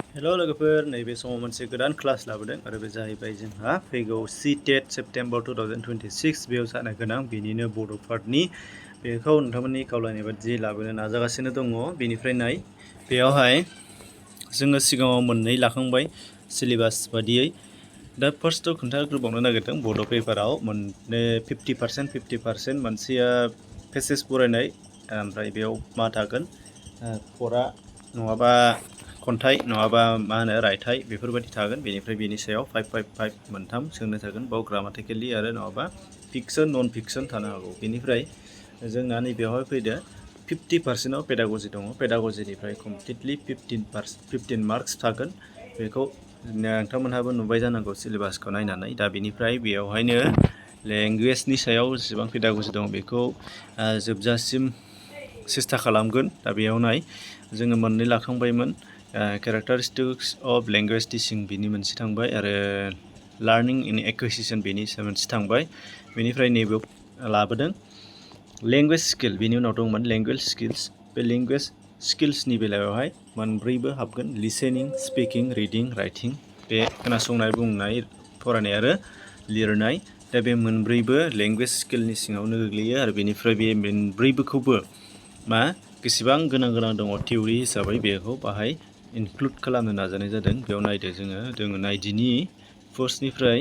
Hello लोगोफोर नैबे समाव मोनसे गोदान क्लास लाबोदों आरो बे जाहैबाय जोंहा फैगौ Ctet सेप्टेम्बर 2026 बेयाव जानो गोनां बेनिनो बड' पार्टनि बेखौ नोंथांमोननि खावलायनाय बायदि लाबोनो नाजागासिनो दङ। बेनिफ्राय नाय बेयावहाय जोङो सिगाङाव मोननै लाखांबाय सिलेबास बादियै। दा फार्स्टआव खोन्थाग्रोबावनो नागिरदों बड' पेपाराव मोननै 50% मोनसेया पेसेज फरायनाय ओमफ्राय बेयाव मा थागोन फरा नङाबा खन्थाइ नङाबा मा होनो रायथाइ बेफोरबायदि थागोन। बेनिफ्राय बेनि सायाव 5 मोनथाम सोंनो थागोन बाव ग्रामाटिकेलि आरो नङाबा फिक्सन नन फिक्सन थानो हागौ। बेनिफ्राय जोंना नैबेयावहाय फैदो 50%आव पेडागजि दङ। पेडागजिनिफ्राय कमप्लिटलि 15 मार्क्स थागोन। बेखौ नोंथांमोनहाबो नुबाय जानांगौ सिलेबासखौ नायनानै। दा बेनिफ्राय बेयावहायनो लेंगुवेजनि सायाव जेसेबां पेडागजि दं बेखौ जोबजासिम सेस्था खालामगोन। दा बेयाव नाय जोङो मोननै लाखांबायमोन केरेक्टारिस्टिक्स अफ लेंगुवेज टिचिं बिनि मोनसे थांबाय आरो लार्निं इन एक्विजिशन बेनि मोनसे थांबाय। बेनिफ्राय नैबेयाव लाबोदों लेंगुवेज स्किल बेनि उनाव दंमोन लेंगुवेज स्किल्स। बे लेंगुवेज स्किल्सनि बेलायावहाय मोनब्रैबो हाबगोन लिसेनिं स्पिकिं रिडिं राइटिं। बे खोनासंनाय बुंनाय फरायनाय आरो लिरनाय। दा बे मोनब्रैबो लेंगुवेज स्किलनि सिङावनो गोग्लैयो आरो बेनिफ्राय बे मोनब्रैबोखौबो मा बेसेबां गोनां दङ थिउरि हिसाबै बेखौ बाहाय इनक्लुड खालामनो नाजानाय जादों। बेयाव नायदो जोङो नायदिनि फार्स्टनिफ्राय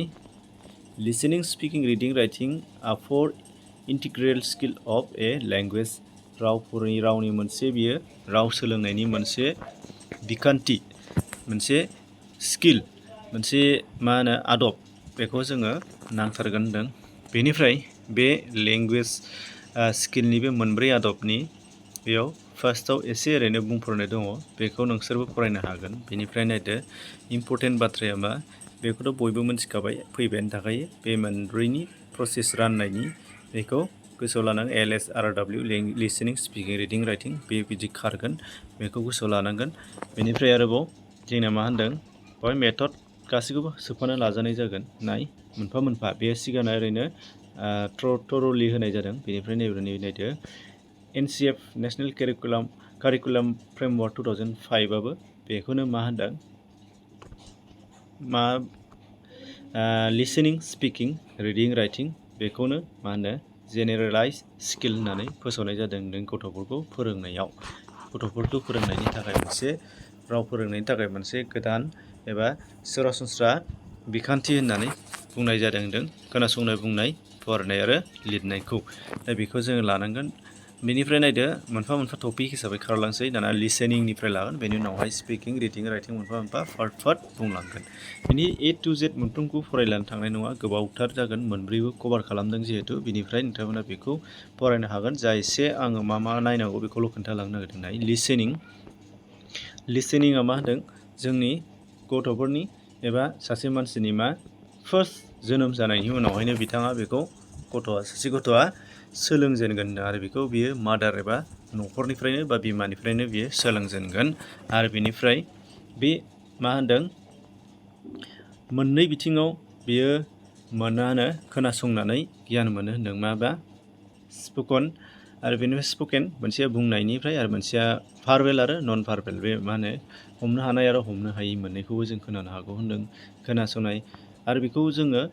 लिसेनिं स्पिकिं रिडिं राइटिं आ 4 integral skill of a language रावनि मोनसे बियो राव सोलोंनायनि मोनसे बिखान्थि मोनसे स्किल मोनसे मा होनो आदब बेखौ जोङो नांथारगोन होनदों। बेनिफ्राय बे लेंगुवेज स्किलनि बे मोनब्रै आदबनि बेयाव फार्स्टआव एसे ओरैनो बुंफोरनाय दङ बेखौ नोंसोरबो फरायनो हागोन। बेनिफ्राय नायदो इम्परटेन्ट बाथ्राया मा बेखौथ' बयबो मिथिखाबाय फैबायानो थाखायो बे मोनब्रैनि प्रसेस राननायनि बेखौ गोसोआव लानांगोन LSRW लिसेनिं स्पिकिं रिडिं राइटिं बे बिदि खारगोन बेखौ गोसोआव लानांगोन। बेनिफ्राय आरोबाव जोंना मा होनदों बेवहाय मेथड गासैखौबो सोफानो लाजानाय जागोन। नाय मोनफा मोनफा बे सिगाङा ओरैनो थरलि होनाय जादों। बेनिफ्राय नायदो NCF नेशनेल कारिकुलाम फ्रेमवर्क 2005 आबो बेखौनो मा होनदों मा लिसेनिं स्पिकिं रिडिं राइटिं बेखौनो मा होनो जेनेरेलाइज स्किल होननानै फोसावनाय जादों। गथ'फोरखौ फोरोंनायनि थाखाय मोनसे राव फोरोंनायनि थाखाय मोनसे गोदान एबा सरासनस्रा बिखान्थि होननानै बुंनाय जादों होनदों खोनासंनाय बुंनाय फरायनाय आरो लिरनायखौ। दा बेखौ जोङो लानांगोन। बेनिफ्राय नायदो मोनफा मोनफा टपिक हिसाबै खारलांसै दाना लिसेनिंनिफ्राय लागोन बेनि उनावहाय स्पिकिं रिडिं राइटिं मोनफा मोनफा पार्ट बुंलांगोन। बेनि A to Z मोनफ्रोमखौ फरायलानो थांनाय नङा गोबावथार जागोन मोनब्रैबो कभार खालामदों जिहेथु बेनिफ्राय नोंथांमोना बेखौ फरायनो हागोन। जा एसे आङो मा नायनांगौ बेखौल' खोन्थालांनो नागिरदों। लिसेनिंआ मा होनदों जोंनि गथ'फोरनि एबा सासे मानसिनि मा फार्स्ट जोनोम जानायनि उनावहायनो बिथाङा बेखौ सासे गथ'आ सोलोंजेनगोन आरो बेखौ बियो मादार एबा न'खरनिफ्रायनो बा बिमानिफ्रायनो बियो सोलोंजेनगोन। आरो बेनिफ्राय बे मा होनदों मोननै बिथिङाव बियो खोनासंनानै गियान मोनो होनदों। माबा स्पकन आरो बेनिफ्राय स्पकेन मोनसेया बुंनायनिफ्राय आरो मोनसेया भार्बेल आरो नन भार्बेल बे मा होनो हमनो हानाय आरो हमनो हायि मोननैखौबो जों खोनानो हागौ होनदों। खोनासंनाय आरो बेखौ जोङो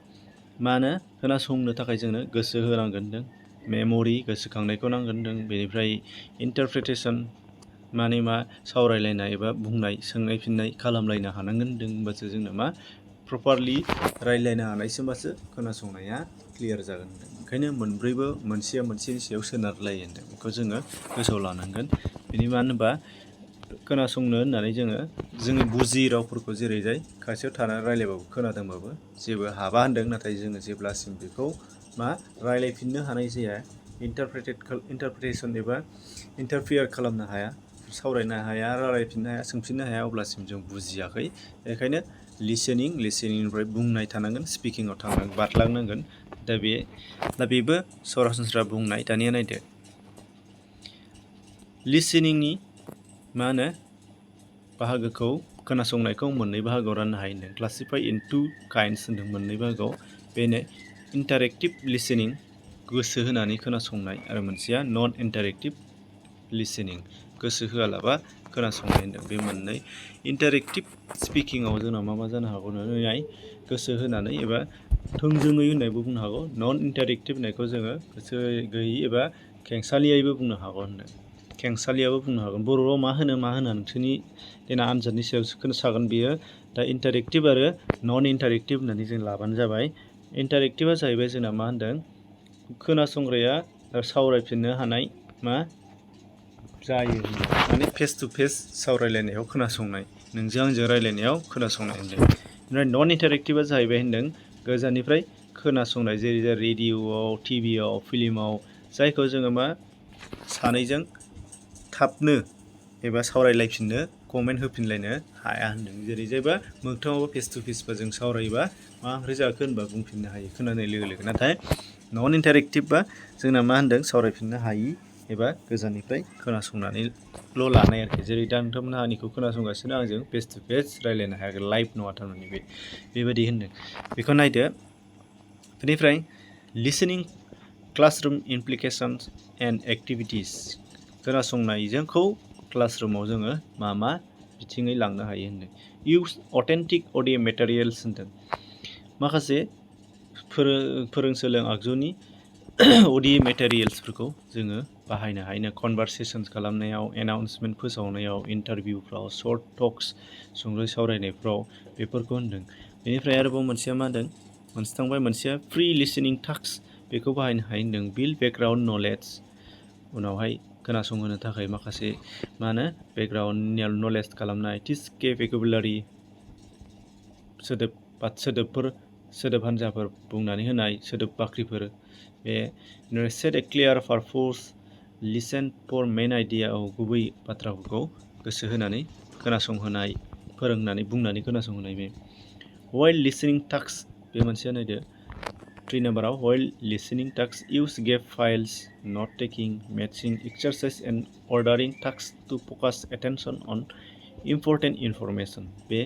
मा होनो खोनासंनो थाखाय जोंनो गोसो होनांगोन होनदों। मेम'रि गोसोखांनायखौ नांगोन होनदों। बेनिफ्राय इन्टारप्रिटेसन माने मा सावरायलायनाय एबा बुंनाय सोंनाय फिननाय खालामलायनो हानांगोन होनदों। होमबासो जोंनो मा प्रपारलि रायज्लायनो हानायसिमबासो खोनासंनाया क्लियार जागोन होनदों। ओंखायनो मोनब्रैबो मोनसेया मोनसेनि सायाव सोनारलायो होनदों बेखौ जोङो गोसोआव लानांगोन। बेनि मानो होनबा खोनासंनो होननानै जोङो बुजियै रावफोरखौ जेरैजाय खाथियाव थानानै रायज्लायबाबो खोनादोंबाबो जेबो हाबा होनदों। नाथाय जोङो जेब्लासिम बेखौ मा रायज्लायफिननो हानाय जाया इन्टारप्रिटेसन एबा इन्टारफियार खालामनो हाया सावरायनो हाया रायलायफिननो हाया सोंफिननो हाया अब्लासिम जों बुजियाखै। बेखायनो लिसेनिंनिफ्राय बुंनाय थानांगोन स्पिकिङाव बारलांनांगोन। दा बेबो सरासनस्रा बुंनाय। दानिया नायदो लिसेनिंनि मा होनो बाहागोखौ खोनासंनायखौ मोननै बाहागोआव राननो हायो होनदों। क्लासिफाइ इन 2 काइन्डस होनदों मोननै बाहागोआव। बेनो इन्टारेक्टिभ लिसेनिं गोसो होनानै खोनासंनाय आरो मोनसेया नन इन्टारेक्टिभ लिसेनिं गोसो होआलाबा खोनासंनाय होनदों बे मोननै इन्टारेक्टिभ स्पिकिंआव जोंना मा जानो हागौ नाय गोसो होनानै एबा थोंजोङै होननायबो बुंनो हागौ नन इन्टारेक्टिभ होननायखौ जोङो गोसो गैयै एबा खेंसालियायैबो बुंनो हागौ होनदों खेंसालियाबो बुंनो हागोन बर'आव मा होना नोंसोरनि देना आनजादनि सायावसो खोनासागोन बियो दा इन्टारेक्टिभ आरो नन इन्टारेक्टिभ होननानै जों लाबानो जाबाय इन्टारेक्टिभा जाहैबाय जोंना मा होनदों खोनासंग्राया सावरायफिननो हानाय मा जायो माने फेस टु फेस सावरायलायनायाव खोनासंनाय नोंजों आंजों रायलायनायाव खोनासंनाय होनदों ओमफ्राय नन इन्टारेक्टिभा जाहैबाय होनदों गोजाननिफ्राय खोनासंनाय जेरै रेडिअ'आव टिभिआव फिल्माव जायखौ जोङो मा सानैजों थाबनो एबा सावरायलायफिननो कमेन्ट होफिनलायनो हाया होनदों जेरै जायबा मोगथाङाव फेस टु फेसबा जों सावरायोबा मा ओंख्रि जाखो होनबा बुंफिननो हायो खोनानाय लोगो लोगो नाथाय नन इन्टारेक्टिभबा जोंना मा होनदों सावरायफिननो हायि एबा गोजाननिफ्राय खोनासंनानैल' लानाय आरोखि जेरै दा नोंथांमोनहा आंनिखौ खोनासंगासिनो आंजों फेस टु फेस रायलायनो हायाखै लाइभ नङा थारमाने बेबायदि होनदों बेखौ नायदो बेनिफ्राय लिसनिं क्लासरुम इमप्लिकेशन्स एन्ड एक्टिभिटिस खोनासंनायजोंखौ क्लासरुमाव जोङो मा बिथिङै लांनो हायो होनदों इउज अथेन्टिक अडिअ मेटेरियेल्स होनदों माखासे फोरोंसोलों आगजुनि अडिअ मेटेरियेल्सफोरखौ जोङो बाहायनो हायो कनभारसेसन्स खालामनायाव एनाउन्समेन्ट फोसावनायाव इन्टारभिउफ्राव शर्ट टक्स सुंद' सावरायनायफ्राव बेफोरखौ होनदों बेनिफ्राय आरोबाव मोनसेया मा होनदों मोनसे थांबाय मोनसेया फ्रि लिसनिं टास्क बेखौ बाहायनो हायो होनदों बिल्ड बेकग्राउन्ड नलेज उनावहाय खोनासंहोनो थाखाय माखासे मा होनो बेकग्राउन्ड नलेज खालामनाय टिच भकेबुलारि सोदोब हान्जाफोर बुंनानै होनाय सोदोब बाख्रिफोर बे set a clear purpose listen for main आइडियाआव गुबै बाथ्राफोरखौ गोसो होनानै खोनासंहोनाय फोरोंनानै बुंनानै खोनासंहोनाय बे वाइल्ड लिसनिं टास्क बे मोनसेया नायदो 3 नाम्बाराव wild listening task use gap fills note taking matching exercise and ordering task to focus attention on important information बे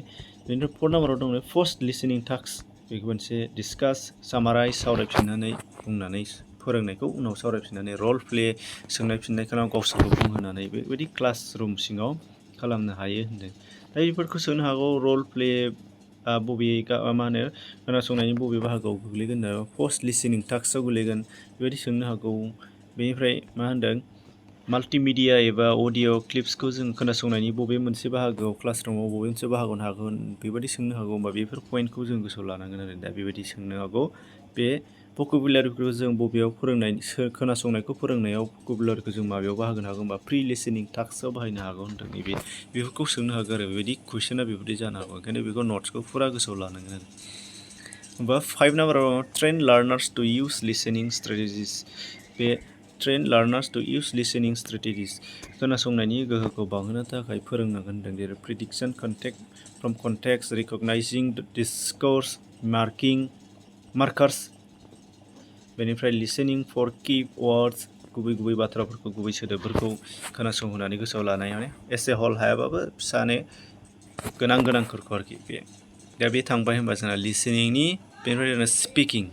बेनिफ्राय 4 नाम्बाराव दङ पोस्ट लिसनिं टास्क बेखौ मोनसे डिसकास सामाराइज सावरायफिननानै बुंनानै फोरोंनायखौ उनाव सावरायफिननानै रल प्ले सोंनाय फिननाय खालाम गावसोरखौ बुंहोनानै बेबायदि क्लास रुम सिङाव खालामनो हायो होनदों दा बेफोरखौ सोंनो हागौ रल प्ले बबे मा होनो खोनासंनायनि बबे बाहागोआव गोग्लैगोन होनना पोस्ट लिसनिं टास्कआव गोग्लैगोन बेबायदि सोंनो हागौ बेनिफ्राय मा होनदों माल्टिमिडिया एबा अडिअ क्लिप्सखौ जों खोनासंनायनि बबे मोनसे बाहागोआव क्लासरुमाव बबे मोनसे बाहागोआव हागोन बेबायदि सोंनो हागौ होमबा बेफोर पइन्टखौ जों गोसोआव लानांगोन आरो दा बेबायदि सोंनो हागौ बे भकेबुलारिखौ जों बबेयाव खोनासंनायखौ फोरोंनायाव भकेबुलारिखौ जों माबायाव बाहागो हागौ होमबा प्रि लिसनिं टास्कआव बाहायनो हागौ होनदों बेफोरखौ सोंनो हागौ आरो बेबायदि कुइसना बेबायदि जानो हागौ ओंखायनो बेखौ नट्सखौ फुरा गोसोआव लानांगोन आरो होमबा 5 नाम्बाराव train learners two use listening स्ट्रेटेजिस बे train learners two use listening स्ट्रेटेजिस खोनासंनायनि गोहोखौ बांहोनो थाखाय फोरोंनांगोन होनदों जेरै प्रिडिक्सन फ्रम कन्टेक्स्ट रिकगनाइजिं डिस्कर्स मार्कार्स बेनिफ्राय लिसनिं फर की वार्ड्स गुबै बाथ्राफोरखौ गुबै सोदोबफोरखौ खोनासंहोनानै गोसोआव लानाय माने एसे हल हायाबाबो फिसानो गोनांफोरखौ आरोखि दा बे थांबाय होनबा जोंना लिसनिंनि बेनिफ्राय जोंना स्पिकिं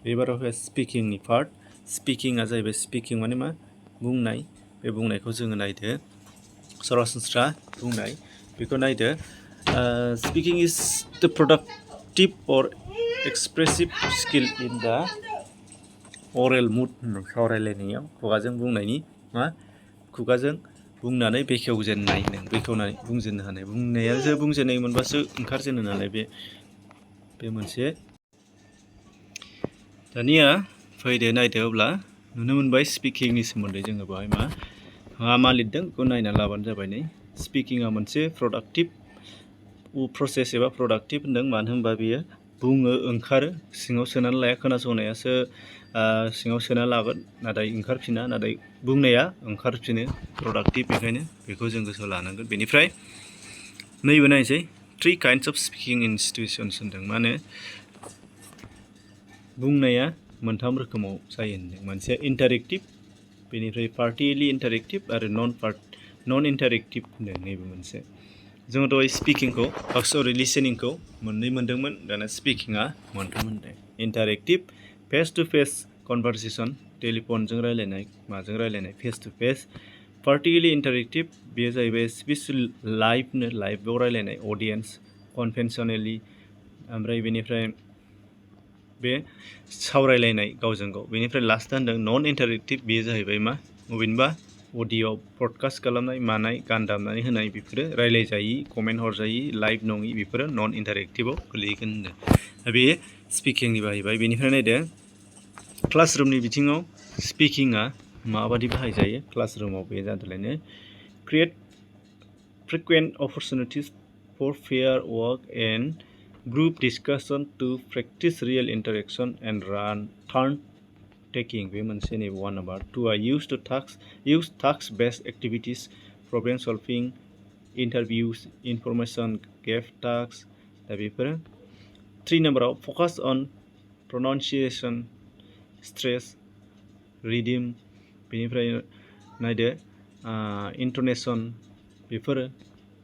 बेबाराव स्पिकिंनि पार्ट स्पिकिंआ जाहैबाय स्पिकिं माने मा बुंनाय बे बुंनायखौ जोङो नायदो सरासनस्रा बुंनाय बेखौ नायदो स्पिकिं इज द प्रडाक्टिभ अर एक्सप्रेसिभ स्किल इन दा अरेल मुड सावरायलायनायाव खुगाजों बुंनायनि मा खुगाजों बुंनानै बेखेवजेननाय बेखेवनानै बुंजेननो हानाय बुंनायासो बुंजेननाय मोनबासो ओंखारजेनो नालाय बे मोनसे दानिया फैदो नायदो अब्ला नुनो मोनबाय स्पिकिंनि सोमोन्दै जोङो बेवहाय मा लिरदों बेखौ नायना लाबानो जाबाय नै स्पिकिंआ मोनसे प्रडाक्टिभ प्रसेस एबा प्रडाक्टिभ होनदों मानो होनबा बेयो बुङो ओंखारो सिङाव सोनानै लाया खोनासंनायासो सिङाव सोना लागोन नाथाय ओंखारफिना नाथाय बुंनाया ओंखारफिनो प्रडाक्टिभ बेखायनो बेखौ जों गोसोआव लानांगोन बेनिफ्राय नैबे नायनोसै 3 kinds of speaking in situations होनदों मा होनो बुंनाया मोनथाम रोखोमाव जायो होनदों मोनसेया इन्टारेक्टिभ बेनिफ्राय पार्टियेलि इन्टारेक्टिभ आरो नन इन्टारेक्टिभ होनदों नैबे मोनसे जोङो दहाय स्पिकिंखौ लिसनिंखौ मोननै मोनदोंमोन दाना स्पिकिंआ मोनथाम होनदों interactive face to face conversation टेलिफनजों रायलायनाय माजों रायलायनाय face to face particularly interactive बेयो जाहैबाय स्पिच लाइभआव रायलायनाय अडियेन्स कनभेनसनेलि ओमफ्राय बेनिफ्राय बे सावरायलायनाय गावजों गाव बेनिफ्राय लास्टआ होनदों नन इन्टारेक्टिभ बेयो जाहैबाय मा बबेनिबा अडिअ ब्रडकास्ट खालामनाय मानाय गान दामनानै होनाय बेफोरो रायलायजायि कमेन्ट हरजायि लाइभ नङि बेफोरो नन इन्टारेक्टिभआव गोलैगोन होनदों बे स्पिकिंनि बाहायबाय बेनिफ्राय नायदो क्लासरुमनि बिथिङाव स्पिकिंआ माबादि बाहायजायो क्लासरुमाव बे जादोंलायनो create frequent opportunities for pair work and group discussion to practice real interaction and turn taking बे मोनसे नै 1 number 2 use task-based activities problem solving interviews information gave tasks दा बेफोरो 3 number focus on pronunciation stress rhythm बेनिफ्राय नायदो intonation बेफोरो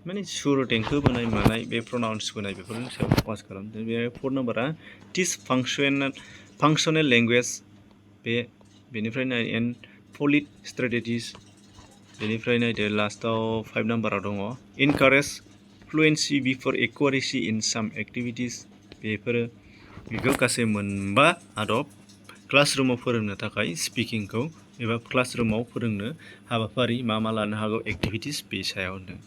माने सुर देंखो बोनाय मानाय बे प्रनाउन्स बोनाय बेफोरनि सायाव फकास खालामदों बे 4 नम्बरा टिच फांक्शनेल लेंगुवेज बेनिफ्राय नाय एन्ड पलिट स्ट्रेटेजिस बेनिफ्राय नायदो लास्टआव 5 नम्बराव दङ इनकारेज फ्लुएन्सि बिफोर एक्युरेसि इन साम एक्टिभिटिस बेखौ गासै मोनबा आदब क्लासरुमाव फोरोंनो थाखाय स्पिकिंखौ एबा क्लासरुमाव फोरोंनो हाबाफारि मा लानो हागौ एक्टिभिटिस बे सायाव होनदों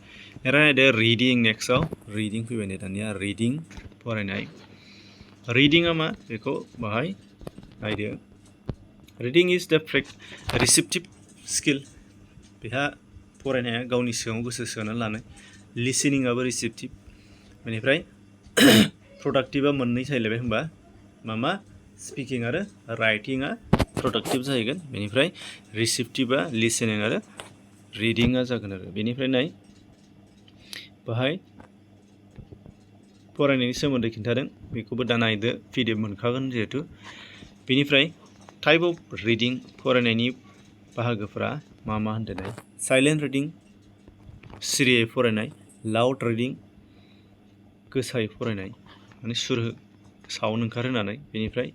नायदो रिडिं नेक्स्टआव रिडिं फैबाय नै दानिया रिडिं फरायनाय रिडिंआ मा बेखौ बाहाय नायदो रिडिं इज द रिसेप्टिभ स्किल बेहा फरायनाया गावनि सिगाङाव गोसो सोनानै लानाय लिसनिंआबो रिसेप्टिभ बेनिफ्राय प्रडाक्टिभआ मोननै थायलायबाय होनबा मा स्पिकिं आरो राइटिंआ प्रडाक्टिभ जाहैगोन बेनिफ्राय रिसेप्टिभआ लिसनिं आरो रिडिंआ जागोन आरो बेनिफ्राय नाय बाहाय फरायनायनि सोमोन्दै खिन्थादों बेखौबो दा नायदो पिडिएफ मोनखागोन जिहेतु बेनिफ्राय टाइप अफ रिडिं फरायनायनि बाहागोफोरा मा होनदों साइलेन्ट रिडिं सिरियै फरायनाय लाउड रिडिं गोसायै फरायनाय माने सुर साउन्ड ओंखारहोनानै बेनिफ्राय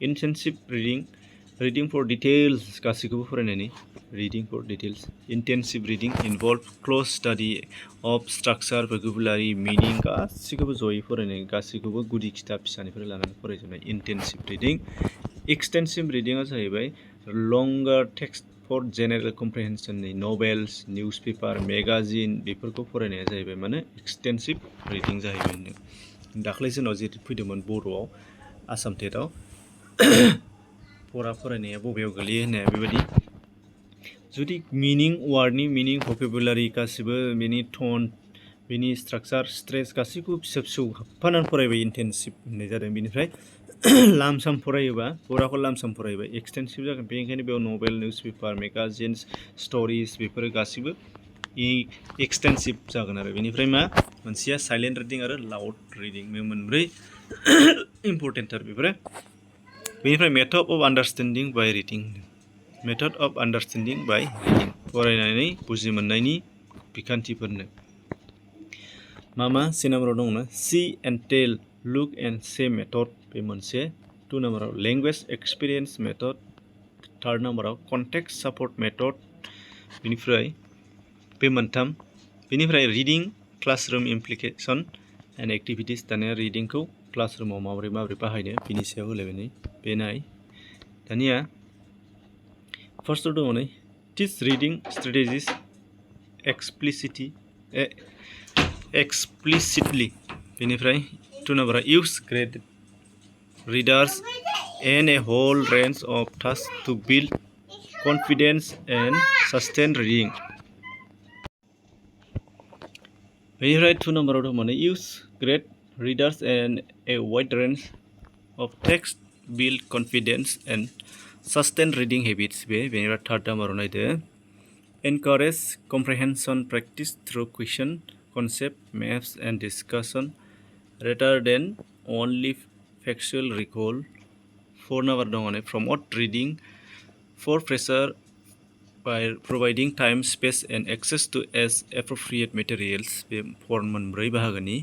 इन्टेन्सिभ रिडिं फर डिटेल्स गासैखौबो फरायनायनि reading for details intensive reading involve close study of structure vocabulary meaning गासैखौबो जयै फरायनाय गासैखौबो गुदि खिथाब फिसानिफ्राय लानानै फरायजोबनाय इन्टेन्सिभ रिडिं एक्सटेन्सिभ रिडिंआ जाहैबाय लंगार टेक्स्ट फर जेनेरेल कम्प्रिहेन्सननि नभेल्स निउस पेपार मेगाजिन बेफोरखौ फरायनाया जाहैबाय माने एक्सटेन्सिभ रिडिं जाहैबाय दाख्लै जोंनाव जेरै फैदोंमोन बर'आव आसाम टेटआव फरायनाया बबेयाव गोलैयो होननाया बेबायदि जुदि मिनिं वार्डनि मिनिं भकेबुलारि गासिबो बेनि टन बेनि स्ट्राक्चार स्ट्रेस गासैखौबो फिसा हाबफानानै फरायबाय इन्टेन्सिभ होननाय जादों बेनिफ्राय लामसाम फरायोबा फराखौ लामसाम फरायोबा एक्सटेन्सिभ जागोन बेनिखायनो बेयाव नभेल निउस पेपार मेगाजिन्स स्ट'रिज बेफोरो गासिबो एक्सटेन्सिभ जागोन आरो बेनिफ्राय मा मोनसेया साइलेन्ट रिडिं आरो लाउड रिडिं बे मोनब्रै इम्परटेन्टथार बेफोरो बेनिफ्राय method of understanding by reading method of understanding by reading फरायनानै बुजि मोननायनि बिखान्थिफोरनो मा से नाम्बाराव दङ see and tell look and say method बे मोनसे 2 नाम्बाराव लेंगुवेज एक्सपिरियेन्स मेथड 3 नाम्बाराव कन्टेक्स्ट सापर्ट मेथड बेनिफ्राय बे मोनथाम बेनिफ्राय रिडिं क्लासरुम इमप्लिकेसन एन्ड एक्टिभिटिस दानिया रिडिंखौ क्लासरुमाव माबोरै बाहायनो बिनि सायाव होलायबाय बे नाय दानिया फार्स्टआव दङ नै टिच रिडिं स्ट्रेटेजिस एक्सप्लिसिटलि बेनिफ्राय 2 नाम्बारा use graded readers and a whole range of task to build confidence and sustain reading बेनिफ्राय 2 नाम्बाराव दङ माने use graded readers and a wide range of text build confidence and sustain reading habits बेनिफ्राय 3 नाम्बाराव नायदो encourage comprehension practice through question, concept, maps and discussion rather than only factual recall. 4 number dong promote reading for pressure by providing time, space and access to as appropriate materials. बे 4 मोनब्रै बाहागोनि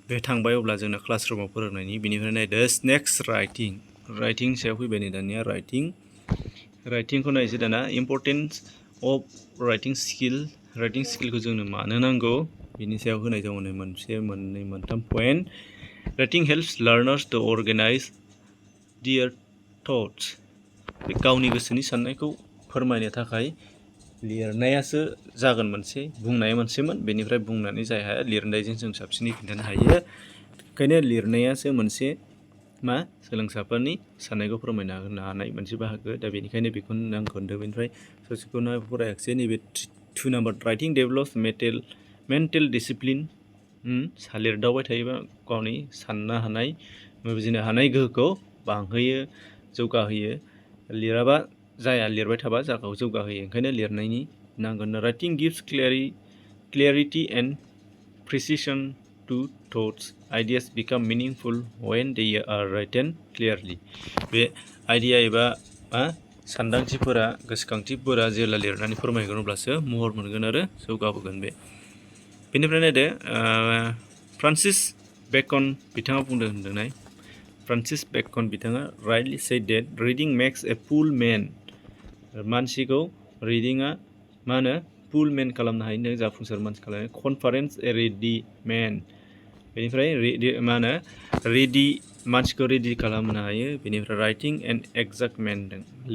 बे थांबाय अब्ला जोंना क्लासरुमाव फोरोंनायनि बेनिफ्राय नायदो नेक्स्ट राइटिं सायाव फैबाय नै दानिया राइटिंखौ नायसै दाना इम्परटेन्स अफ राइटिं स्किलखौ जोंनो मानो नांगौ बिनि सायाव होनाय दङ मोननै मोनथाम point writing helps learners two organise दियार थट्स बे गावनि गोसोनि साननायखौ फोरमायनो थाखाय लिरनायासो जागोन मोनसे बुंनाया मोनसेमोन बेनिफ्राय बुंनानै जाय हाया लिरनायजों जों साबसिनै खिन्थानो हायो ओंखायनो लिरनायासो मोनसे सोलोंसाफोरनि साननायखौ फोरमायना होनो हानाय मोनसे बाहागो दा बेनिखायनो बेखौनो आं खोन्थादों बेनिफ्राय ससेखौनो फरायाखिसै नैबे 2 नाम्बार राइटिं डेभेलप्स मेन्टेल डिसिप्लिन लिरदावबाय थायोबा गावनि साननो हानाय बुजिनो हानाय गोहोखौ बांहोयो जौगाहोयो लिराबा जाया लिरबाय थाबा जागाव जौगाहोयो ओंखायनो लिरनायनि नांगोन writing gives clarity and precision to thoughts ideas become meaningful when they are written clearly बे आइडिया एबा सानदांथिफोरा गोसोखांथिफोरा जेब्ला लिरनानै फोरमायगोन अब्लासो महर मोनगोन आरो जौगाबोगोन बेनिफ्राय नायदो फ्रान्सिस बेकन बिथाङा होनदोंनाय फ्रान्सिस बेकन बिथाङा rightly said that reading makes a full man मानसिखौ रिडिंआ फुल मैन खालामनो हायो जाफुंसार मानसि खालामनो कनफारेन्स ए रेडि मैन बेनिफ्राय रेडि मानसिखौ रेडि खालामनो हायो बेनिफ्राय राइटिं एन्ड एक्जाक्ट मैन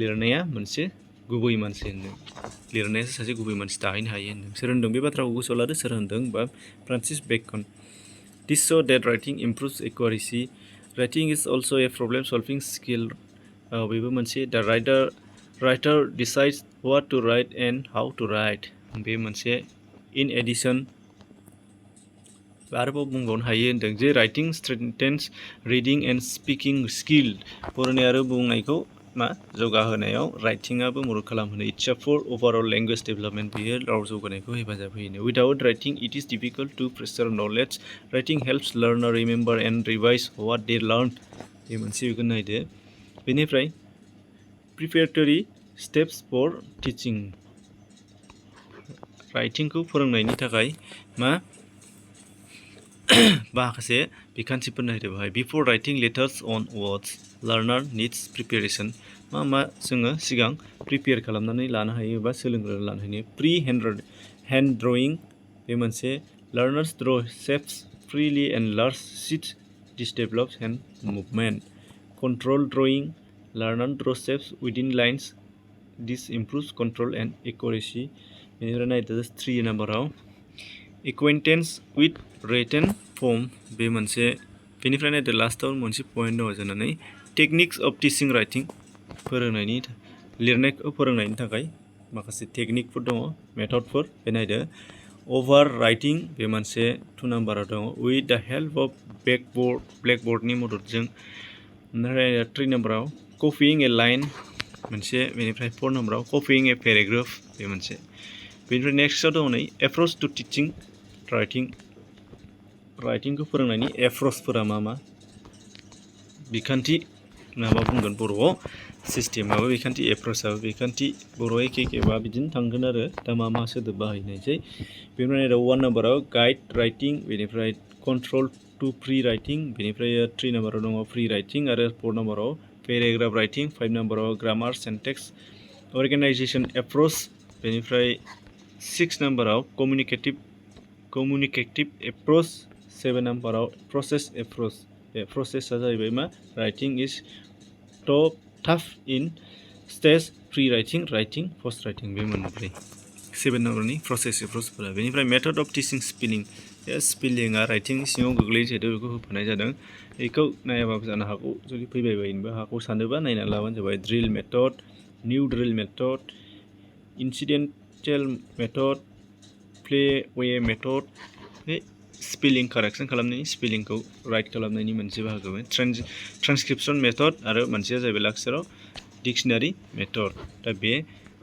लिरनाया मोनसे गुबै मानसि होनदों लिरनायासो सासे गुबै मानसि दाहैनो हायो होनदों सोर होनदों बे बाथ्राखौ गोसोआव लादो सोर होनदों बा Francis Bacon this show that writing improves accuracy writing is also a problem solving skill बेबो मोनसे दा writer decides what to write and how to write बे मोनसे इन एडिशन आरोबाव बुंबावनो हायो होनदों जे writing strengthens reading and speaking skill फरायनाय आरो बुंनायखौ जौगाहोनायाव राइटिंआबो मदद खालामहोनो it's for overall language development बेयो राव जौगानायखौ हेफाजाब होयो without writing it is difficult to preserve knowledge writing helps learner remember and revise what they learn बे मोनसे बेखौ नायदो बेनिफ्राय प्रिपेरेटरि स्टेप्स फर टिचिं राइटिंखौ फोरोंनायनि थाखाय माखासे बिखान्थिफोर नायदो बेवहाय बिफोर राइटिं लेटार्स अन वर्ड्स लार्नार निड्स प्रिपेरेसन जोङो सिगां प्रिपेयार खालामनानै लानो हायो बा सोलोंग्रोना लानो हायो प्रि हेन्ड ड्रयिं बे मोनसे learners draw shapes freely and large sheets this develops hand movement control drawing learner draw shapes within lines this improves control and accuracy बेनिफ्राय नायदो 3 नाम्बाराव एक्वेन्टेन्स विथ रिटेन फर्म बे मोनसे बेनिफ्राय नायदो लास्टआव मोनसे पइन्ट दङ जोंनानै टेकनिक्स अफ टिचिं राइटिं फोरोंनायनि लिरनायखौ फोरोंनायनि थाखाय माखासे टेकनिकफोर दङ मेथडफोर बे नायदो ओभार राइटिं बे मोनसे 2 नाम्बाराव दङ विथ द हेल्प अफ ब्लेकबर्डनि मददजों ओमफ्राय 3 नाम्बाराव कपिइं ए लाइन मोनसे बेनिफ्राय 4 नाम्बाराव कपिइं ए पेराग्राफ बे मोनसे बेनिफ्राय नेक्स्टआव दङ नै एप्रोच टु टिचिं राइटिंखौ फोरोंनायनि एप्रोचफोरा मा बिखान्थि बुंगोन बर'आव सिस्टेमाबो बिखान्थि एप्रोचआबो बिखान्थि बर'आव एखेबा बिदिनो थांगोन आरो दा मा सोदोब बाहायनायसै बेनिफ्राय 1 नाम्बाराव गाइड राइटिं बेनिफ्राय कन्ट्रोल टु फ्रि राइटिं बेनिफ्राय 3 नाम्बाराव दङ फ्रि राइटिं आरो 4 नाम्बाराव पेराग्राफ राइटिं 5 नाम्बाराव ग्रामार सेन्टेक्स अर्गेनाइजेसन एप्रोच बेनिफ्राय 6 नाम्बाराव कम्युनिकेटिभ एप्रोच 7 नाम्बाराव प्रसेस एप्रोच बे प्रसेसआ जाहैबाय writing is tough in stage pre writing post writing बे मोनब्रै 7 नाम्बारनि प्रसेस एप्रोचफोरा बेनिफ्राय मेथड अफ टिचिं स्पेलिं बे स्पेलिंआ राइटिंनि सिङाव गोग्लैयो जिहेतु बेखौ होफानाय जादों बेखौ नायाबाबो जानो हागौ जुदि फैबाय बायनोबो हागौ सानोबा नायनानै लाबानो जाबाय drill method new drill method incidental method play way method बे स्पेलिं कारेक्सन खालामनायनि स्पेलिंखौ राइट खालामनायनि मोनसे बाहागो ट्रान्सक्रिप्शन मेथड आरो मोनसेया जाहैबाय लाक्साराव डिक्सनारि मेथड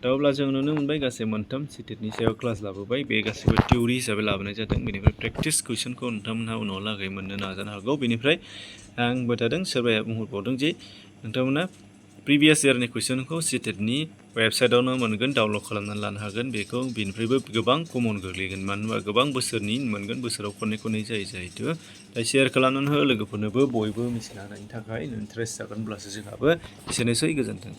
दा अब्ला जों नुनो मोनबाय गासै मोनथाम सिटेटनि सायाव क्लास लाबोबाय बे गासैबो थिउरि हिसाबै लाबोनाय जादों बेनिफ्राय प्रेक्टिस कुइसनखौ नोंथांमोनहा उनाव लागै मोननो नाजानो हागौ बेनिफ्राय आंबो थादों सोरबाया बुंहरबावदों जे नोंथांमोना प्रिभियास इयारनि कुइसनखौ सिटेटनि वेबसाइटआवनो मोनगोन डाउनलड खालामनानै लानो हागोन बेखौ बेनिफ्रायबो गोबां कमन गोग्लैगोन मानो होनबा गोबां बोसोरनि मोनगोन बोसोराव खननै जायो जिहेतु दा शेयार खालामनानै हो लोगोफोरनोबो बयबो मिथिनो हानायनि थाखाय इन्टारेस्ट जागोनब्लासो जोंहाबो एसेनोसै गोजोन्थों।